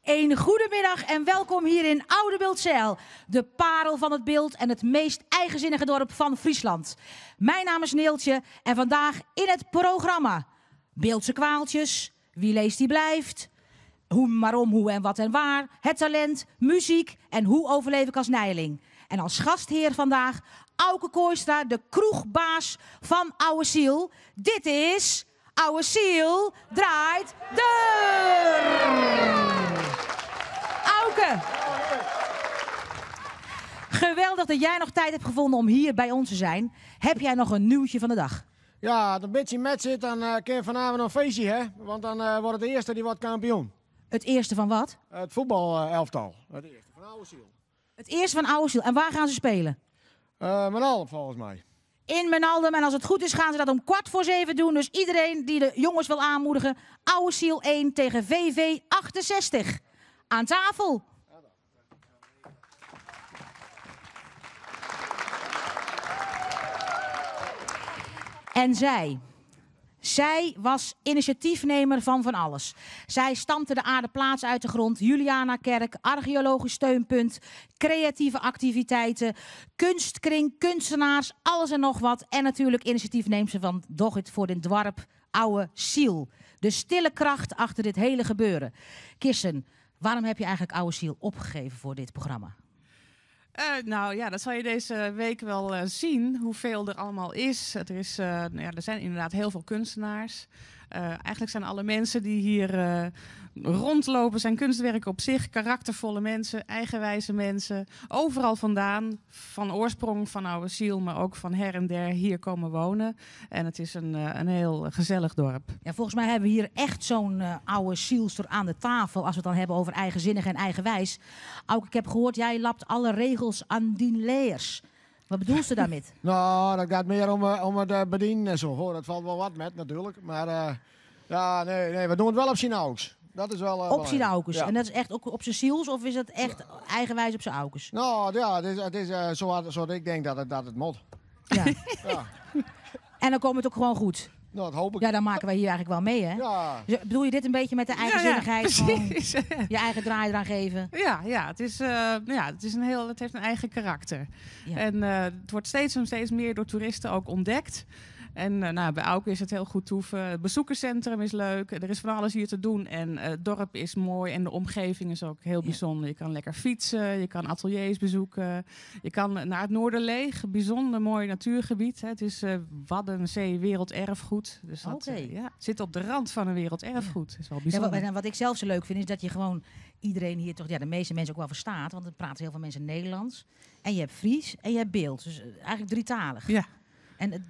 Een goedemiddag en welkom hier in Oudebildtzijl, de parel van het Bildt en het meest eigenzinnige dorp van Friesland. Mijn naam is Neeltje en vandaag in het programma Bildtse kwaaltjes, wie leest die blijft, hoe, waarom, hoe en wat en waar, het talent, muziek en hoe overleef ik als nijeling. En als gastheer vandaag Auke Kooistra, de kroegbaas van Ouwe Ziel. Dit is Ouwe Ziel draait deur. Auke. Geweldig dat jij nog tijd hebt gevonden om hier bij ons te zijn. Heb jij nog een nieuwtje van de dag? Ja, als het een beetje met zit, dan kun je vanavond een feestje, hè? Want dan wordt het eerste die wordt kampioen. Het eerste van wat? Het voetbalelftal. Het eerste van Ouwe Ziel. Het eerste van Ouwe Ziel. En waar gaan ze spelen? Menaldum, volgens mij. In Menaldum. En als het goed is gaan ze dat om 6:45 doen. Dus iedereen die de jongens wil aanmoedigen. Ouwe Ziel 1 tegen VV 68. Aan tafel. En zij. Zij was initiatiefnemer van van alles. Zij stampte de aardeplaats uit de grond, Julianakerk, archeologisch steunpunt, creatieve activiteiten, kunstkring, kunstenaars, alles en nog wat. En natuurlijk initiatiefneemster van Doch het voor den dwarp, Ouwe Ziel. De stille kracht achter dit hele gebeuren. Kirsten, waarom heb je eigenlijk Ouwe Ziel opgegeven voor dit programma? Dat zal je deze week wel zien, hoeveel er allemaal is. Er zijn inderdaad heel veel kunstenaars. Eigenlijk zijn alle mensen die hier rondlopen, zijn kunstwerken op zich. Karaktervolle mensen, eigenwijze mensen. Overal vandaan, van oorsprong van Ouwe Ziel, maar ook van her en der hier komen wonen. En het is een heel gezellig dorp. Ja, volgens mij hebben we hier echt zo'n oude zielster aan de tafel. Als we het dan hebben over eigenzinnig en eigenwijs. Auke, ik heb gehoord, jij lapt alle regels aan dien leers. Wat bedoelt ze daarmee? Nou, dat gaat meer om het bedienen en zo. Hoor, dat valt wel wat met natuurlijk. Maar ja, nee, nee, we doen het wel op zijn aukes. Dat is wel Op zijn belangrijk. aukes. Ja. En dat is echt ook op zijn ziels of is dat echt eigenwijs op zijn aukes? Nou ja, het is zoals ik denk dat het moet. Ja. En dan komt het ook gewoon goed. Nou, dat hoop ik. Ja, dan maken wij hier eigenlijk wel mee, hè? Ja. Dus bedoel je dit een beetje met de Ja, ja, eigenzinnigheid? Gewoon precies. je eigen draai eraan geven? Ja, ja, het is ja, het is een heel, het heeft een eigen karakter. En het wordt steeds en steeds meer door toeristen ook ontdekt. En bij Auke is het heel goed toeven. Het bezoekerscentrum is leuk. Er is van alles hier te doen. En het dorp is mooi. En de omgeving is ook heel bijzonder. Je kan lekker fietsen. Je kan ateliers bezoeken. Je kan naar het Noorderleeg. Bijzonder mooi natuurgebied. Hè. Het is Waddenzee werelderfgoed. Dus dat, zit op de rand van een werelderfgoed. Is wel bijzonder. En wat ik zelf zo leuk vind is dat je gewoon iedereen hier toch, ja, de meeste mensen ook wel verstaat. Want er praten heel veel mensen Nederlands. En je hebt Fries en je hebt Bildt. Dus eigenlijk drietalig. En het,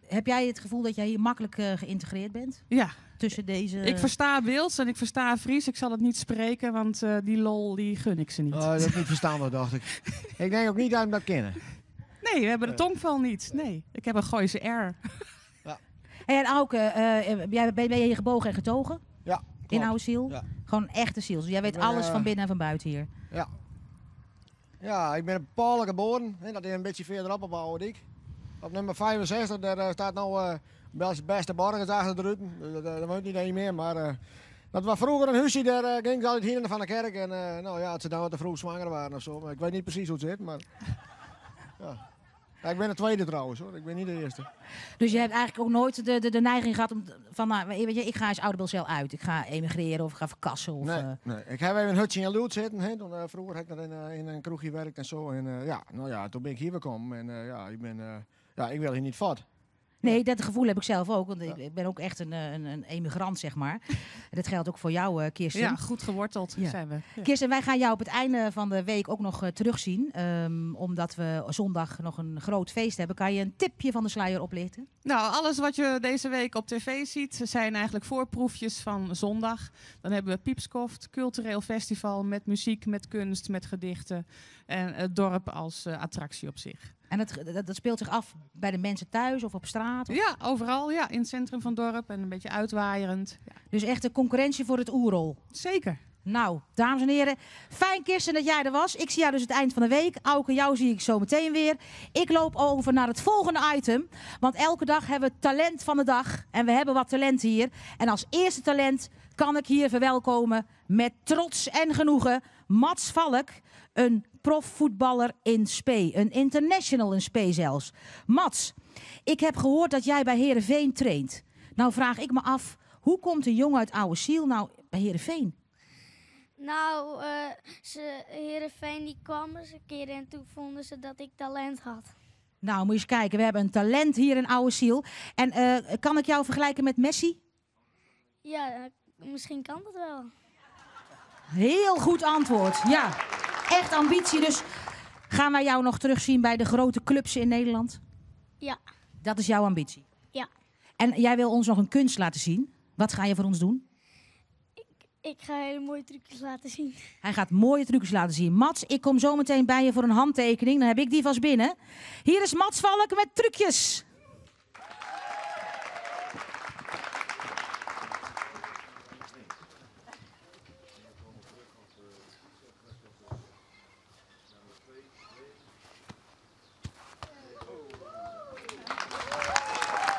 heb jij het gevoel dat jij hier makkelijk geïntegreerd bent? Ja. Tussen deze... Ik versta Bildt en ik versta Fries. Ik zal het niet spreken, want die lol die gun ik ze niet. Oh, dat is niet verstaanbaar, dacht ik. Ik denk ook niet dat we dat kennen. Nee, we hebben de tongval niet. Nee, ik heb een Gooise R. Hey, en Auke, jij, ben je hier gebogen en getogen? Ja, In klopt. Ouwe Ziel? Ja. Gewoon echte ziel. Dus jij weet Ik ben, alles van binnen en van buiten hier. Ja. Ja, ik ben op Palen geboren. Hè, dat is een beetje verderop op Oude Dijk. Op nummer 65, daar staat nou beste borgers achter de ruiten. Dat woont niet een meer, maar dat was vroeger een huisje, daar ging ze altijd heen van de kerk. En het ze dan wat te vroeg zwanger waren of zo. Maar ik weet niet precies hoe het zit, maar ja. Ja, ik ben de tweede trouwens, hoor. Ik ben niet de eerste. Dus je hebt eigenlijk ook nooit de neiging gehad om van, nou, weet je, ik ga eens Oudebildtzijl uit. Ik ga emigreren of ik ga verkassen. Of, Nee, nee. Ik heb even een hutje in Loet zitten. Hè. Toen vroeger heb ik nog in een kroegje gewerkt en zo. En toen ben ik hier gekomen. En ja, ik ben, ja, ik wil hier niet vat. Nee, dat gevoel heb ik zelf ook. Want ik ben ook echt een emigrant. En dat geldt ook voor jou, Kirsten. Ja, goed geworteld zijn we. Ja. Kirsten, wij gaan jou op het einde van de week ook nog terugzien. Omdat we zondag nog een groot feest hebben. Kan je een tipje van de sluier oplichten? Alles wat je deze week op tv ziet, zijn eigenlijk voorproefjes van zondag. Dan hebben we Piepskoft, cultureel festival met muziek, met kunst, met gedichten. En het dorp als attractie op zich. En dat speelt zich af bij de mensen thuis of op straat? Of? Ja, overal. Ja, in het centrum van het dorp en een beetje uitwaaierend. Ja. Dus echt een concurrentie voor het Oerol? Zeker. Dames en heren, fijn Kirsten dat jij er was. Ik zie jou dus het eind van de week. Auke, jou zie ik zo meteen weer. Ik loop over naar het volgende item. Want elke dag hebben we talent van de dag. En we hebben wat talent hier. En als eerste talent kan ik hier verwelkomen Met trots en genoegen Mats Valk, een profvoetballer in spe. Een international in spe zelfs. Mats, ik heb gehoord dat jij bij Heerenveen traint. Nou vraag ik me af, hoe komt een jongen uit Oude Ziel nou bij Heerenveen? Nou, ze, Heerenveen die kwam eens een keer en toen vonden ze dat ik talent had. Nou, moet je eens kijken. We hebben een talent hier in Oude Ziel. En kan ik jou vergelijken met Messi? Ja, misschien kan dat wel. Heel goed antwoord. Ja, echt ambitie. Dus gaan wij jou nog terugzien bij de grote clubs in Nederland? Ja. Dat is jouw ambitie? Ja. En jij wil ons nog een kunst laten zien. Wat ga je voor ons doen? Ik ga hele mooie trucjes laten zien. Hij gaat mooie trucjes laten zien. Mats, ik kom zo meteen bij je voor een handtekening. Dan heb ik die vast binnen. Hier is Mats Valk met trucjes.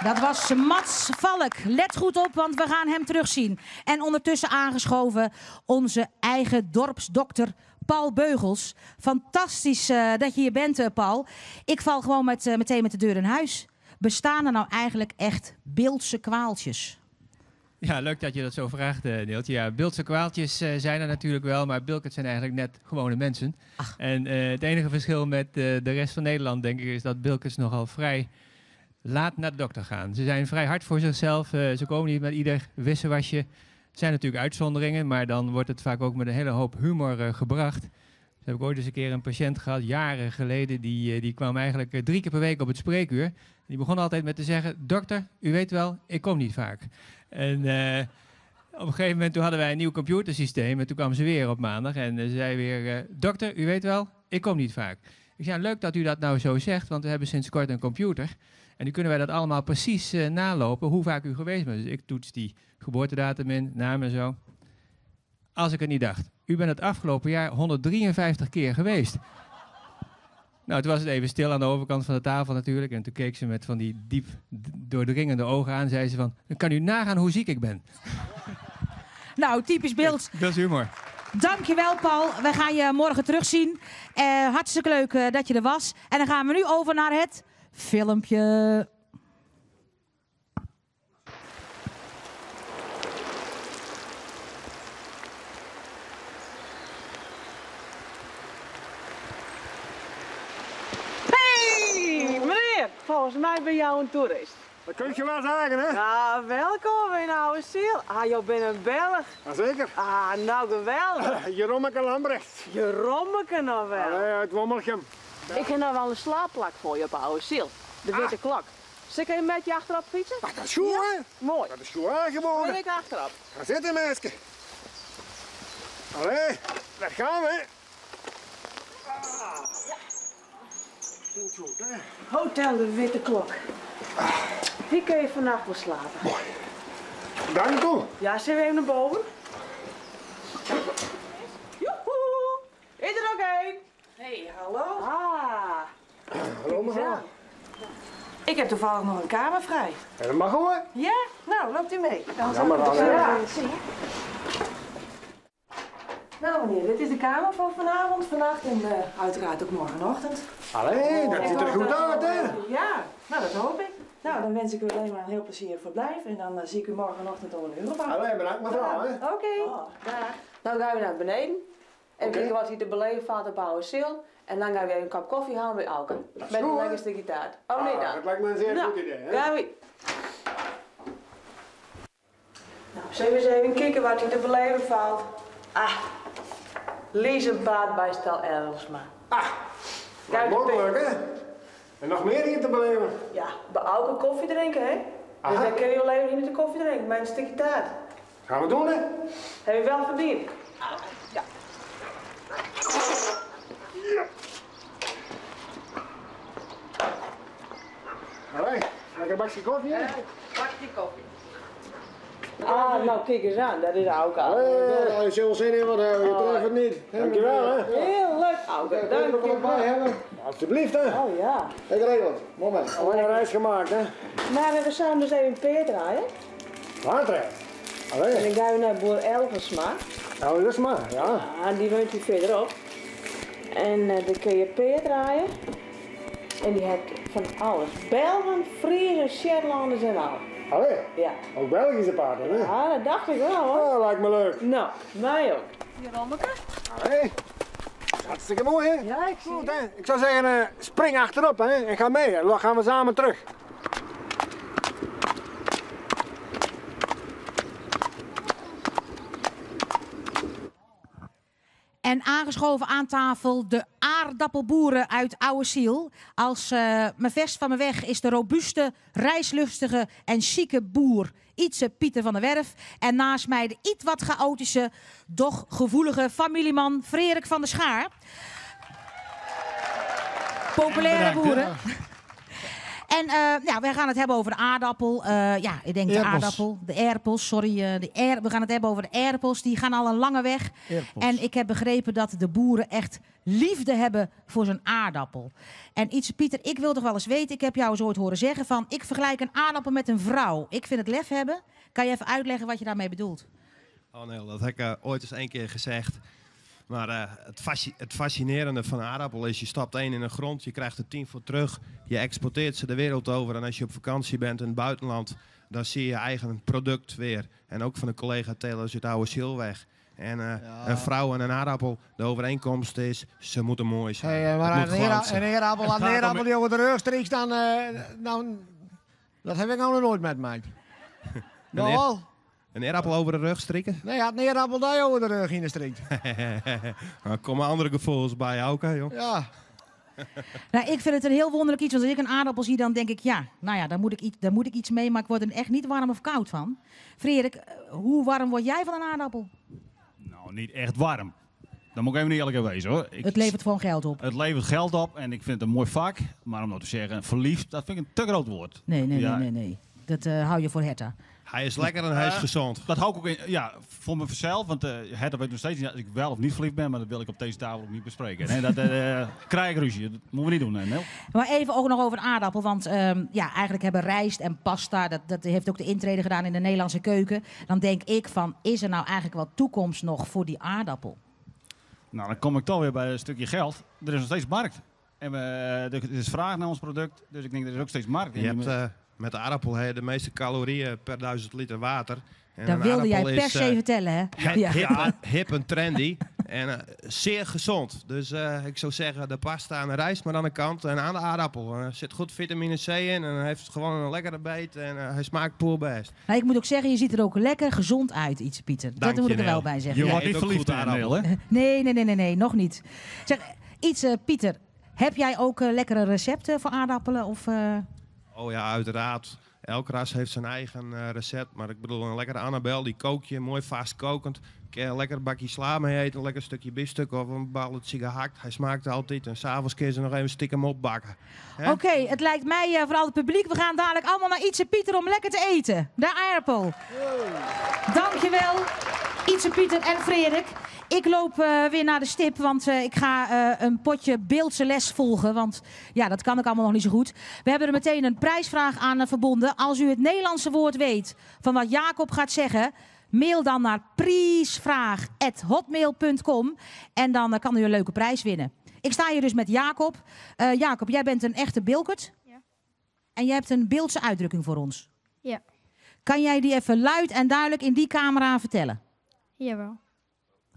Dat was Mats Valk. Let goed op, want we gaan hem terugzien. En ondertussen aangeschoven onze eigen dorpsdokter Paul Beugels. Fantastisch dat je hier bent, Paul. Ik val gewoon meteen met de deur in huis. Bestaan er nou eigenlijk echt Bildtse kwaaltjes? Ja, leuk dat je dat zo vraagt, Neeltje. Ja, Bildtse kwaaltjes zijn er natuurlijk wel, maar Bilkerts zijn eigenlijk net gewone mensen. Ach. En het enige verschil met de rest van Nederland, denk ik, is dat Bilkerts nogal vrij laat naar de dokter gaan. Ze zijn vrij hard voor zichzelf. Ze komen niet met ieder wisselwasje. Er zijn natuurlijk uitzonderingen, maar dan wordt het vaak ook met een hele hoop humor gebracht. Dus heb ik ooit eens een keer een patiënt gehad, jaren geleden, die kwam eigenlijk 3 keer per week op het spreekuur. Die begon altijd met te zeggen, dokter, u weet wel, ik kom niet vaak. En op een gegeven moment toen hadden wij een nieuw computersysteem en toen kwam ze weer op maandag en ze zei weer, dokter, u weet wel, ik kom niet vaak. Ik zei, leuk dat u dat nou zo zegt, want we hebben sinds kort een computer. En nu kunnen wij dat allemaal precies nalopen, hoe vaak u geweest bent. Dus ik toets die geboortedatum in, naam en zo. Als ik het niet dacht. U bent het afgelopen jaar 153 keer geweest. Nou, toen was het even stil aan de overkant van de tafel natuurlijk. En toen keek ze met van die diep doordringende ogen aan. Zei ze van, dan kan u nagaan hoe ziek ik ben. Nou, typisch Bilts. Dat is humor. Dankjewel, Paul. We gaan je morgen terugzien. Hartstikke leuk dat je er was. En dan gaan we nu over naar het filmpje. Hey, meneer. Volgens mij ben jou een toerist. Dat kun je wel zeggen, hè? Nou, welkom in Oude Ziel. Ah, jou bent een Belg. Jazeker. Ah, nou geweldig. Jerommeke Lambrecht. Jerommeke nou wel. Allee, uit Wommelgem. Ik heb nou wel een slaapplak voor je op Oude Ziel. De Witte Klok. Zal ik even met je achterop fietsen? Ah, dat is goed, hè? Mooi. Dat is goed aangeboden. Ben ik achterop. Ga zitten, meisje. Allee, daar gaan we. Ah. Goed, goed, hè? Hotel de Witte Klok. Hier kun je vannacht wel slapen. Mooi. Dank u. Ja, zullen we even naar boven? Joehoe! Is er ook één? Hey, hallo. Ah. Hallo mevrouw. Ik heb toevallig nog een kamer vrij. Ja, dat mag hoor. Ja? Nou, loopt u mee. Dan Ja, maar zal ik dan, het ja. even zien. Nou meneer, dit is de kamer voor vanavond, vannacht en uiteraard ook morgenochtend. Allee, dat ziet er goed uit, hè? Ja, nou dat hoop ik. Nou, dan wens ik u alleen maar een heel plezierig verblijf en dan zie ik u morgenochtend om 8:15. Allee, bedankt mevrouw, hè? Oké. Dag. Nou gaan we naar beneden. En kijken wat hier te beleven valt op Oude Ziel. En dan gaan we even een kop koffie halen bij Auke. Met een goed, lekker hè? stukje taart. Oh nee Ah, dan. dat lijkt me een zeer Nou, goed idee, hè? Gaan we. Nou, zullen we eens even kijken wat hier te beleven valt. Ah, Liesenbaat bij Stel Erlsma. Ah, Kijk, mogelijk, hè? En nog meer hier te beleven. Ja, bij Auke koffie drinken, hè? Dus Aha. dan kun je wel even niet de koffie drinken, met een stukje taart. Gaan we doen, hè? Heb je wel verdiend. Ja. Allee, lekker bakje koffie, hè? Bakje koffie. Ah, nou kijk eens aan, dat is Auke. Allee, je zult zin in, want je treft het niet. Dankjewel, hè? Heel leuk, Auke. Dank Dank je bij hebben. Alsjeblieft, hè? Oh ja. Lekker regeld. Moment. Lange reis gemaakt, hè? Maar we samen dus even peer draaien. Waterreis. Allee. En dan gaan we naar boer Elgersma. Nou, dat is maar, ja. Ja, die woont hier verderop. En eh daar kun je peert rijden. En die heeft van alles. Belgen, Friesen, Shetlanders en al. Allee, Ja. ook Belgische paarden, hè? Ja, dat dacht ik wel hoor. Oh, lijkt me leuk. Nou, mij ook. Allee. Hartstikke mooi, hè? Ja, ik zie Goed, hè? Ik zou zeggen, eh, spring achterop, hè? En ga mee. Dan gaan we samen terug. En aangeschoven aan tafel de aardappelboeren uit Oude Ziel. Als eh, mijn vest van mijn weg is de robuuste, reislustige en chique boer Ietse Pieter van der Werf. En naast mij de iets wat chaotische, doch gevoelige familieman Frerik van der Schaar. Populaire Bedankt, hè. boeren. En eh, ja, wij gaan het hebben over de aardappel. Eh, ja, ik denk de Erpels. aardappel. De erpels, sorry. eh, de er, we gaan het hebben over de erpels. Die gaan al een lange weg. Erpels. En ik heb begrepen dat de boeren echt liefde hebben voor zo'n aardappel. En iets, Pieter, ik wil toch wel eens weten. Ik heb jou eens ooit horen zeggen van... ik vergelijk een aardappel met een vrouw. Ik vind het lef hebben. Kan je even uitleggen wat je daarmee bedoelt? Oh nee, dat heb ik eh, ooit eens één keer gezegd. Maar eh, het, fasci- het fascinerende van een aardappel is, je stapt één in de grond, je krijgt er 10 voor terug. Je exporteert ze de wereld over en als je op vakantie bent in het buitenland, dan zie je je eigen product weer. En ook van de collega telers uit Oude Zielweg. En eh, Ja. een vrouw en een aardappel, de overeenkomst is, ze moeten mooi zijn. Hey, eh, maar Het moet een, era- glanzen. een eerappel, Het een gaat om- eerappel die over de rug strikt, dan, eh, dan... Dat heb ik nou nog nooit met mij. Nou eer- al? Een aardappel over de rug strikken? Nee, had een eerappel die over de rug in de strikt. Daar komen andere gevoelens bij ook, hè, joh. Ja. Nou, ik vind het een heel wonderlijk iets. Want als ik een aardappel zie, dan denk ik... ja, nou ja, daar moet ik, iets, daar moet ik iets mee. Maar ik word er echt niet warm of koud van. Frerik, eh, hoe warm word jij van een aardappel? Nou, niet echt warm. Dan moet ik even niet eerlijk in wezen hoor. Ik, Het levert gewoon geld op. het levert geld op en ik vind het een mooi vak. Maar om nou te zeggen, verliefd, dat vind ik een te groot woord. Nee, nee, Ja. nee, nee, nee. Dat eh, hou je voor Herta. Hij is lekker en hij is Eh, gezond. Dat hou ik ook in, ja, voor mezelf, want eh Herta weet nog steeds niet of ik wel of niet verliefd ben, maar dat wil ik op deze tafel ook niet bespreken. Nee, dat eh, krijg ik ruzie. Dat moeten we niet doen, hè, Nel. Maar even ook nog over een aardappel. Want ehm, ja, eigenlijk hebben rijst en pasta, dat, dat heeft ook de intrede gedaan in de Nederlandse keuken. Dan denk ik van, is er nou eigenlijk wel toekomst nog voor die aardappel? Nou, dan kom ik toch weer bij een stukje geld. Er is nog steeds markt. En we, eh, er is vraag naar ons product, dus ik denk er is ook steeds markt. Je En hebt eh, met de aardappel hè, de meeste calorieën per 1000 liter water. En Dat een wilde jij aardappel per is, se eh, vertellen, hè? hip, Ja. hip, hip en trendy. En eh, zeer gezond. Dus eh, ik zou zeggen, de pasta en de rijst maar aan de kant. En aan de aardappel. Er zit goed vitamine C in. En hij heeft gewoon een lekkere beet. En eh, hij smaakt poerbest. Nou, ik moet ook zeggen, je ziet er ook lekker gezond uit, iets Pieter. Dat Dank moet je, ik er wel Nel. bij zeggen. Je Ja. wordt eet niet ook verliefd, goed hè, Nel, hè? Nee, nee, nee, nee, nee, nog niet. Zeg, iets, eh, Pieter, heb jij ook eh, lekkere recepten voor aardappelen? Of, eh, Oh ja, uiteraard. Elk ras heeft zijn eigen eh, recept. Maar ik bedoel, een lekkere Annabel, die kook je mooi vast kokend. Kun je een lekker bakje sla mee eten, een lekker stukje biefstuk of een balletje gehakt. Hij smaakt altijd. En s'avonds kun je ze nog even stiekem opbakken. Hè? Oké, het lijkt mij eh, vooral het publiek. We gaan dadelijk allemaal naar Ietse Pieter om lekker te eten. De aardappel. Dankjewel, Ietse Pieter en Frederik. Ik loop eh, weer naar de stip, want eh, ik ga eh, een potje Beeldse les volgen. Want ja, dat kan ik allemaal nog niet zo goed. We hebben er meteen een prijsvraag aan eh, verbonden. Als u het Nederlandse woord weet van wat Jacob gaat zeggen... mail dan naar prijsvraag.hotmail.com en dan eh, kan u een leuke prijs winnen. Ik sta hier dus met Jacob. Eh, Jacob, jij bent een echte Bilkert. Ja. En jij hebt een Beeldse uitdrukking voor ons. Ja. Kan jij die even luid en duidelijk in die camera vertellen? Jawel.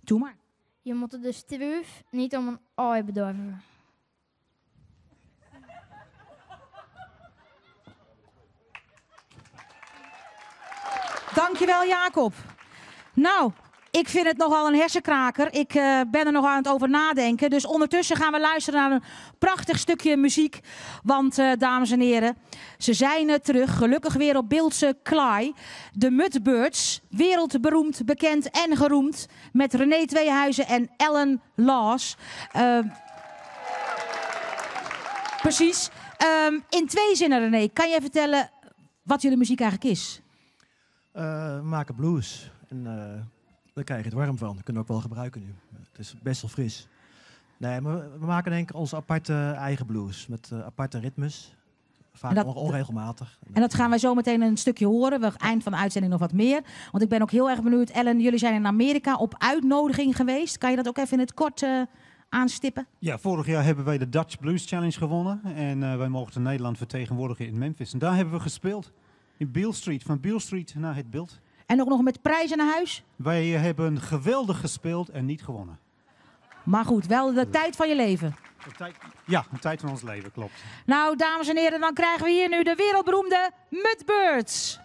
Doe maar. Je moet de struif niet om een ooi bedorven. Dankjewel, Jacob. Nou, ik vind het nogal een hersenkraker. Ik eh, ben er nog aan het over nadenken. Dus ondertussen gaan we luisteren naar een prachtig stukje muziek. Want, eh, dames en heren, ze zijn er terug. Gelukkig weer op Beeldse Klaai. De Mudbirds, wereldberoemd, bekend en geroemd. Met René Tweehuizen en Ellen Laws. Eh, precies. Ehm, in twee zinnen, René, kan jij vertellen wat jullie muziek eigenlijk is? Eh, we maken blues. En eh, daar krijg je het warm van. Dat kunnen we ook wel gebruiken nu. Het is best wel fris. Nee, maar we maken denk ik onze aparte eigen blues. Met eh, aparte ritmes. Vaak En dat- onregelmatig. En dat gaan wij zo meteen een stukje horen. We eind van de uitzending nog wat meer. Want ik ben ook heel erg benieuwd. Ellen, jullie zijn in Amerika op uitnodiging geweest. Kan je dat ook even in het kort aanstippen? Ja, vorig jaar hebben wij de Dutch Blues Challenge gewonnen. En wij mochten Nederland vertegenwoordigen in Memphis. En daar hebben we gespeeld. In Beale Street, van Beale Street naar het Bilt. En ook nog met prijzen naar huis? Wij hebben geweldig gespeeld en niet gewonnen. Maar goed, wel de tijd van je leven. De tijd, ja, de tijd van ons leven, klopt. Nou, dames en heren, dan krijgen we hier nu de wereldberoemde Mudbirds.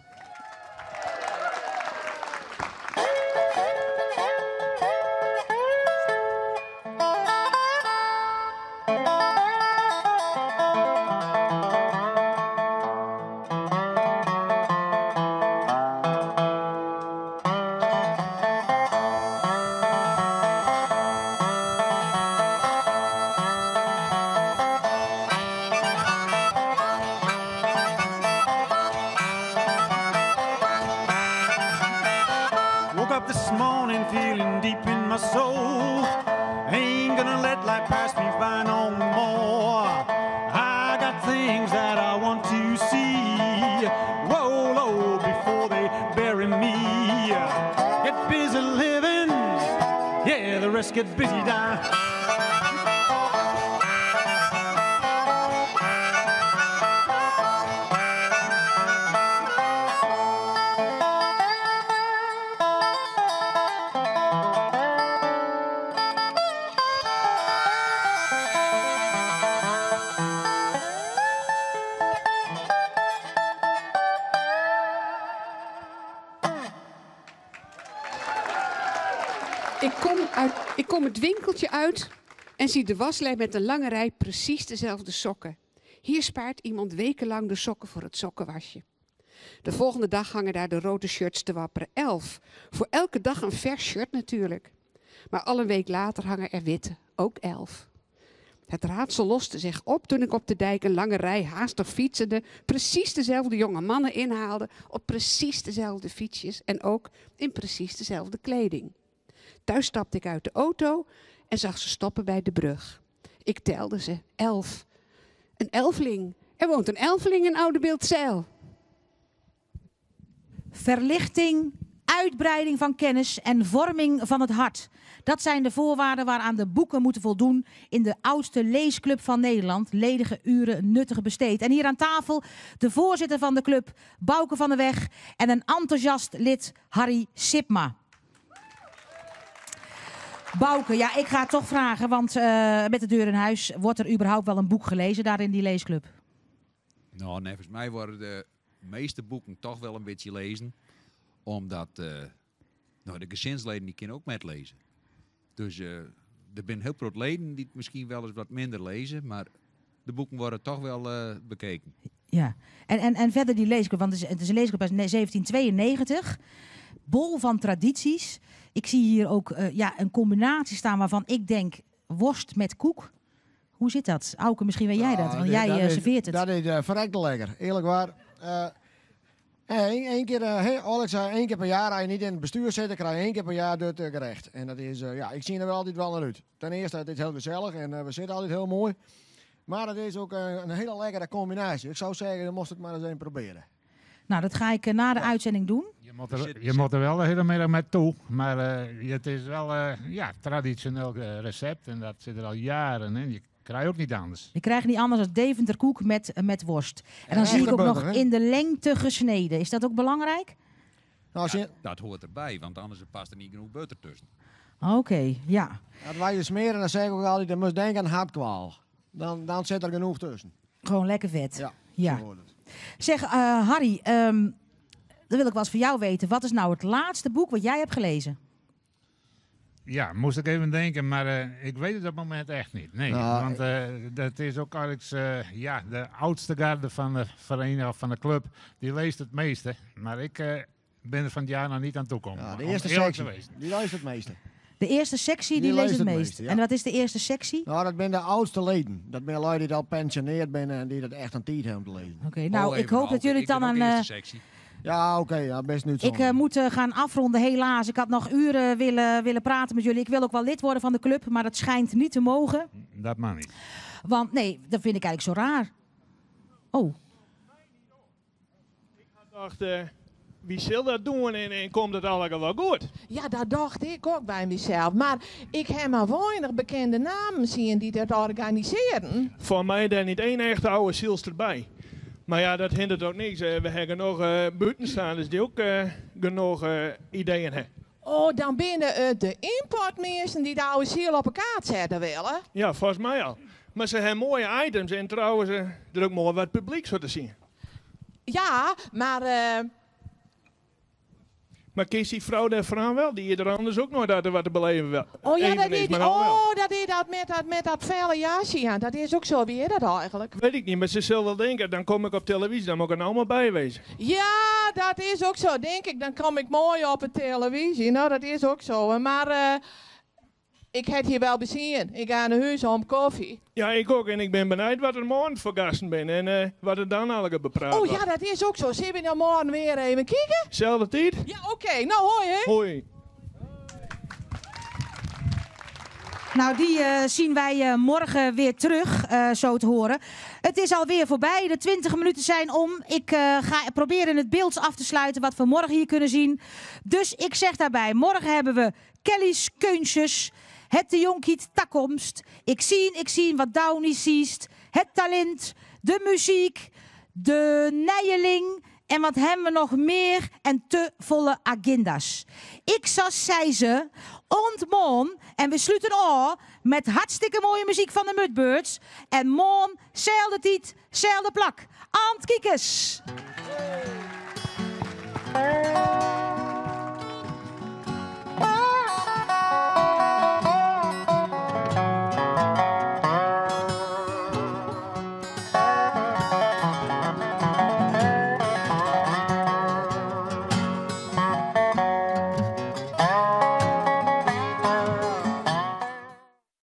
Woke up this morning feeling deep in my soul. Ain't gonna let life pass me by no more. I got things that I want to see. Whoa, low before they bury me. Get busy living. Yeah, the rest get busy dying. Ik kom het winkeltje uit en zie de waslijn met een lange rij precies dezelfde sokken. Hier spaart iemand wekenlang de sokken voor het sokkenwasje. De volgende dag hangen daar de rode shirts te wapperen. 11. Voor elke dag een vers shirt natuurlijk. Maar al een week later hangen er witte, ook 11. Het raadsel loste zich op toen ik op de dijk een lange rij haastig fietsende precies dezelfde jonge mannen inhaalde op precies dezelfde fietsjes en ook in precies dezelfde kleding. Thuis stapte ik uit de auto en zag ze stoppen bij de brug. Ik telde ze, 11. Een elfling. Er woont een elfling in Oudebildtzijl. Verlichting, uitbreiding van kennis en vorming van het hart. Dat zijn de voorwaarden waaraan de boeken moeten voldoen in de oudste leesclub van Nederland. Ledige uren nuttig besteed. En hier aan tafel de voorzitter van de club, Bouke van der Weg, en een enthousiast lid, Harry Sipma. Bouke, ja, ik ga het toch vragen, want met de deur in huis, wordt er überhaupt wel een boek gelezen daar in die leesclub? Nou, volgens mij worden de meeste boeken toch wel een beetje lezen. Omdat de gezinsleden die kunnen ook met lezen. Dus er zijn heel veel leden die het misschien wel eens wat minder lezen, maar de boeken worden toch wel bekeken. Ja, en verder die leesclub, want het is een leesclub uit 1792. Bol van tradities. Ik zie hier ook een combinatie staan waarvan ik denk worst met koek. Hoe zit dat? Auke, misschien weet jij dat, want jij serveert het. Dat is verrekte lekker, eerlijk waar. Eén keer, Alex, één keer per jaar, als je niet in het bestuur zit, dan krijg je 1 keer per jaar dit gerecht. En dat is, ik zie er wel altijd wel naar uit. Ten eerste, het is heel gezellig en we zitten altijd heel mooi. Maar het is ook een hele lekkere combinatie. Ik zou zeggen, dan moest het maar eens een proberen. Nou, dat ga ik na de uitzending doen. Je moet er wel de hele middag met toe. Maar het is wel traditioneel recept. En dat zit er al jaren in. Je krijgt ook niet anders. Je krijgt niet anders dan Deventer koek met worst. En dan zie ik ook nog in de lengte gesneden. Is dat ook belangrijk? Nou, ja, dat hoort erbij, want anders past er niet genoeg boter tussen. Oké, ja. Als wij je smeren, dan zeg ik ook altijd, dan moet je denken aan hartkwaal. Dan zit er genoeg tussen. Gewoon lekker vet. Ja. Zo hoort het. Zeg, Harry, dan wil ik wel eens van jou weten. Wat is nou het laatste boek wat jij hebt gelezen? Ja, moest ik even denken, maar ik weet het op het moment echt niet. Nee, nou, want dat is ook eigenlijk de oudste garde van de vereniging of van de club. Die leest het meeste, maar ik ben er van het jaar nog niet aan toegekomen. Ja, de eerste sectie, die leest het meeste. De eerste sectie, die leest het meest. Ja. En wat is de eerste sectie? Nou, dat zijn de oudste leden. Dat zijn lui die al pensioneerd zijn en die dat echt aan tijd hebben te lezen. Oké, nou, ik hoop dat jullie het dan aan... De eerste sectie. Ja, oké, ja, best nu. Ik moet gaan afronden, helaas. Ik had nog uren willen praten met jullie. Ik wil ook wel lid worden van de club, maar dat schijnt niet te mogen. Dat mag niet. Want nee, dat vind ik eigenlijk zo raar. Oh. Dacht, wie sil dat doen en, en komt it allegear wel goed? Ja, dat dacht ik ook by mysels. Mar ik ha mar weinich bekende nammen sjoen dy't dat organisearren. Foar my dêr net één echte oude sylster by. Mar ja, dat hindert ook niks. We ha genôch bûtensteanders dy't ook genôch ideeën ha. Oh, dan binne it de ymportminsken dy't de oude syl op 'e kaart sette wille. Ja, folgens my al. Mar se ha moaie items en trouwens, der is ook moai wat publyk sa te sjen. Ja, mar. Mar kinst dy frou dêr foaran wel? Dy hie der anders ook noait dat wat te beleven wel. Oh ja, Even dat is, is, mar nou wel. oh, dat is dat met dat, met dat felle jasje. Ja, dat is ook zo. Wie is dat eigenlijk? Weet ik niet, mar se sil wel tinke, dan kom ik op televyzje, dan moat ik der nou mar by wêze. Ja, dat is ook zo, denk ik. Dan kom ik moai op de televyzje. Nou, dat is ook zo. Mar eh, ik ha it hjir wel besjoen. Ik ga nei hûs om kofje. Ja, ik ook. En ik bin benijd wat der moarn foar gasten binne en eh, wat der dan allegear bepraat Oh wurdt. ja, dat is ook zo. Sille we dan moarn wer even kieken? Selde tiid? Ja, oké. Nou, hoi hè. Hoi. Nou, die eh, zien wij eh, morgen weer terug, eh, zo te horen. Het is alweer voorbij. De 20 minuten zijn om. Ik eh, ga proberen in het beeld af te sluiten wat we morgen hier kunnen zien. Dus ik zeg daarbij, morgen hebben we Kelly's Keuntjes, het de Jonkiet Takkomst. Ik zie, ik zie wat Downey ziet. Het talent, de muziek, de nijeling. En wat hebben we nog meer en te volle agenda's. Ik zas, zei ze, ontmoon. En we sluiten af met hartstikke mooie muziek van de Mudbirds. En moon, zelfde tijd, zelfde plak. Ant Kiekes. Hey.